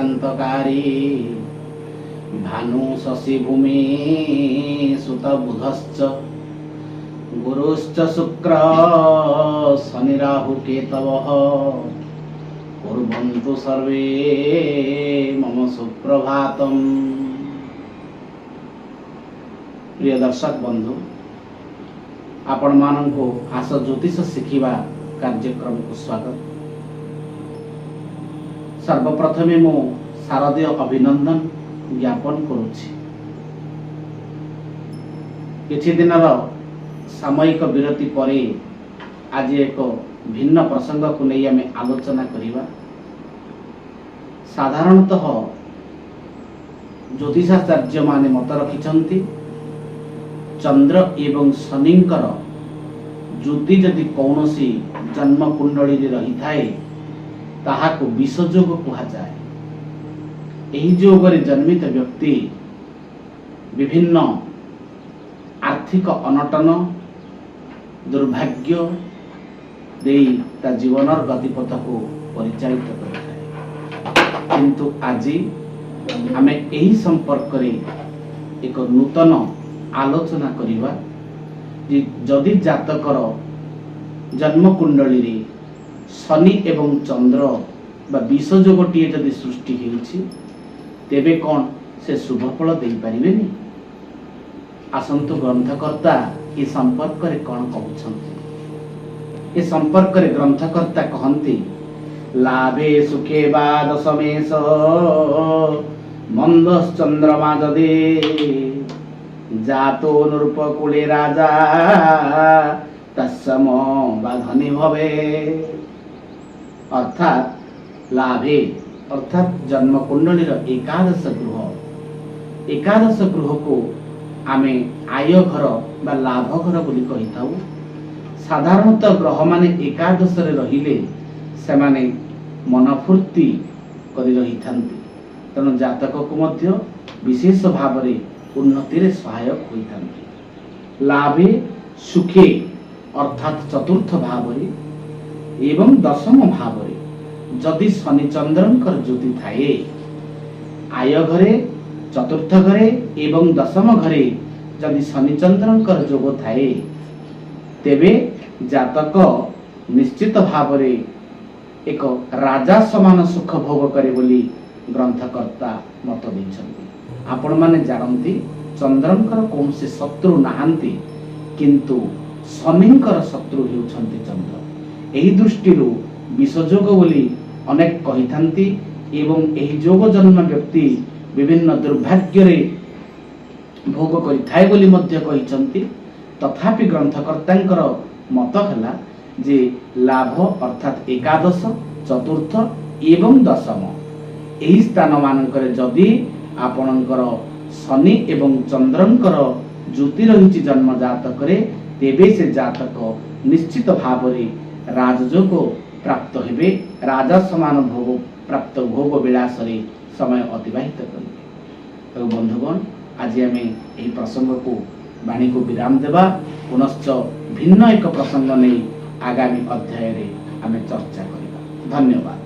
ଯୁଗାନ୍ତକାରୀ ଭାନୁ ଶଶି ଭୂମି ସୁତ ବୁଧଶ୍ଚ ଗୁରୁଶ୍ଚ ଶୁକ୍ର ଶନି ରାହୁ କେତବଃ କୁର୍ବନ୍ତୁ ସର୍ବେ ମମ ସୁପ୍ରଭାତମ୍। ପ୍ରିୟ ଦର୍ଶକ ବନ୍ଧୁ, ଆପଣମାନଙ୍କୁ ଆସ ଜ୍ୟୋତିଷ ଶିଖିବା କାର୍ଯ୍ୟକ୍ରମକୁ ସ୍ୱାଗତ। ସର୍ବପ୍ରଥମେ ମୁଁ ଶାରଦୀୟ ଅଭିନନ୍ଦନ ଜ୍ଞାପନ କରୁଛି। କିଛି ଦିନର ସାମୟିକ ବିରତି ପରେ ଆଜି ଏକ ଭିନ୍ନ ପ୍ରସଙ୍ଗକୁ ନେଇ ଆମେ ଆଲୋଚନା କରିବା। ସାଧାରଣତଃ ଜ୍ୟୋତିଷାଚାର୍ଯ୍ୟମାନେ ମତ ରଖିଛନ୍ତି, ଚନ୍ଦ୍ର ଏବଂ ଶନିଙ୍କର ଜ୍ୟୋତି ଯଦି କୌଣସି ଜନ୍ମ କୁଣ୍ଡଳୀରେ ରହିଥାଏ, ତାହାକୁ ବିଷଯୋଗ କୁହାଯାଏ। ଏହି ଯୋଗରେ ଜନ୍ମିତ ବ୍ୟକ୍ତି ବିଭିନ୍ନ ଆର୍ଥିକ ଅନଟନ, ଦୁର୍ଭାଗ୍ୟ ଦେଇ ତା ଜୀବନର ଗତିପଥକୁ ପରିଚାଳିତ କରିଥାଏ। କିନ୍ତୁ ଆଜି ଆମେ ଏହି ସମ୍ପର୍କରେ ଏକ ନୂତନ ଆଲୋଚନା କରିବା ଯେ ଯଦି ଜାତକର ଜନ୍ମକୁଣ୍ଡଳୀରେ ଶନି ଏବଂ ଚନ୍ଦ୍ର ବା ବିଷଯୋଗଟିଏ ଯଦି ସୃଷ୍ଟି ହେଉଛି, ତେବେ କ'ଣ ସେ ଶୁଭଫଳ ଦେଇପାରିବେନି? ଆସନ୍ତୁ, ଗ୍ରନ୍ଥକର୍ତ୍ତା ଏ ସମ୍ପର୍କରେ କ'ଣ କହୁଛନ୍ତି। ଏ ସମ୍ପର୍କରେ ଗ୍ରନ୍ଥକର୍ତ୍ତା କହନ୍ତି, ଲାଭେ ସୁଖେ ବା ଦଶମେଶ ମନ୍ଦଶ୍ଚନ୍ଦ୍ରମା ଯଦି ଜାତୋ ନୃପକୁଳେ ରାଜା ତତ୍ସମ ବା ଧନୀ ଭବେ। ଅର୍ଥାତ୍ ଲାଭେ, ଅର୍ଥାତ୍ ଜନ୍ମକୁଣ୍ଡଳୀର ଏକାଦଶ ଗୃହ। ଏକାଦଶ ଗୃହକୁ ଆମେ ଆୟ ଘର ବା ଲାଭ ଘର ବୋଲି କହିଥାଉ। ସାଧାରଣତଃ ଗ୍ରହମାନେ ଏକାଦଶରେ ରହିଲେ ସେମାନେ ମନଫୂର୍ତ୍ତି କରି ରହିଥାନ୍ତି। ତେଣୁ ଜାତକକୁ ମଧ୍ୟ ବିଶେଷ ଭାବରେ ଉନ୍ନତିରେ ସହାୟକ ହୋଇଥାନ୍ତି। ଲାଭେ ସୁଖେ, ଅର୍ଥାତ୍ ଚତୁର୍ଥ ଭାବରେ ଏବଂ ଦଶମ ଭାବରେ ଯଦି ଶନି ଚନ୍ଦ୍ରଙ୍କର ଜ୍ୟୋତି ଥାଏ, ଆୟ ଘରେ, ଚତୁର୍ଥ ଘରେ ଏବଂ ଦଶମ ଘରେ ଯଦି ଶନି ଚନ୍ଦ୍ରଙ୍କର ଯୋଗ ଥାଏ, ତେବେ ଜାତକ ନିଶ୍ଚିତ ଭାବରେ ଏକ ରାଜା ସମାନ ସୁଖ ଭୋଗ କରେ ବୋଲି ଗ୍ରନ୍ଥକର୍ତ୍ତା ମତ ଦେଇଛନ୍ତି। ଆପଣମାନେ ଜାଣନ୍ତି, ଚନ୍ଦ୍ରଙ୍କର କୌଣସି ଶତ୍ରୁ ନାହାନ୍ତି, କିନ୍ତୁ ଶନିଙ୍କର ଶତ୍ରୁ ହେଉଛନ୍ତି ଚନ୍ଦ୍ର। ଏହି ଦୃଷ୍ଟିରୁ ବିଷଯୋଗ ବୋଲି ଅନେକ କହିଥାନ୍ତି ଏବଂ ଏହି ଯୋଗ ଜନ୍ମ ବ୍ୟକ୍ତି ବିଭିନ୍ନ ଦୁର୍ଭାଗ୍ୟରେ ଭୋଗ କରିଥାଏ ବୋଲି ମଧ୍ୟ କହିଛନ୍ତି। ତଥାପି ଗ୍ରନ୍ଥକର୍ତ୍ତାଙ୍କର ମତ ହେଲା ଯେ ଲାଭ, ଅର୍ଥାତ୍ ଏକାଦଶ, ଚତୁର୍ଥ ଏବଂ ଦଶମ, ଏହି ସ୍ଥାନମାନଙ୍କରେ ଯଦି ଆପଣଙ୍କର ଶନି ଏବଂ ଚନ୍ଦ୍ରଙ୍କର ଜ୍ୟୋତି ରହିଛି ଜନ୍ମ ଜାତକରେ, ତେବେ ସେ ଜାତକ ନିଶ୍ଚିତ ଭାବରେ ରାଜଯୋଗ ପ୍ରାପ୍ତ ହେବେ, ରାଜା ସମାନ ଭୋଗ ପ୍ରାପ୍ତ ଭୋଗ ବିଳାସରେ ସମୟ ଅତିବାହିତ କରିବେ। ତେଣୁ ବନ୍ଧୁଗଣ, ଆଜି ଆମେ ଏହି ପ୍ରସଙ୍ଗକୁ ବାଣୀକୁ ବିରାମ ଦେବା। ପୁନଶ୍ଚ ଭିନ୍ନ ଏକ ପ୍ରସଙ୍ଗ ନେଇ ଆଗାମୀ ଅଧ୍ୟାୟରେ ଆମେ ଚର୍ଚ୍ଚା କରିବା। ଧନ୍ୟବାଦ।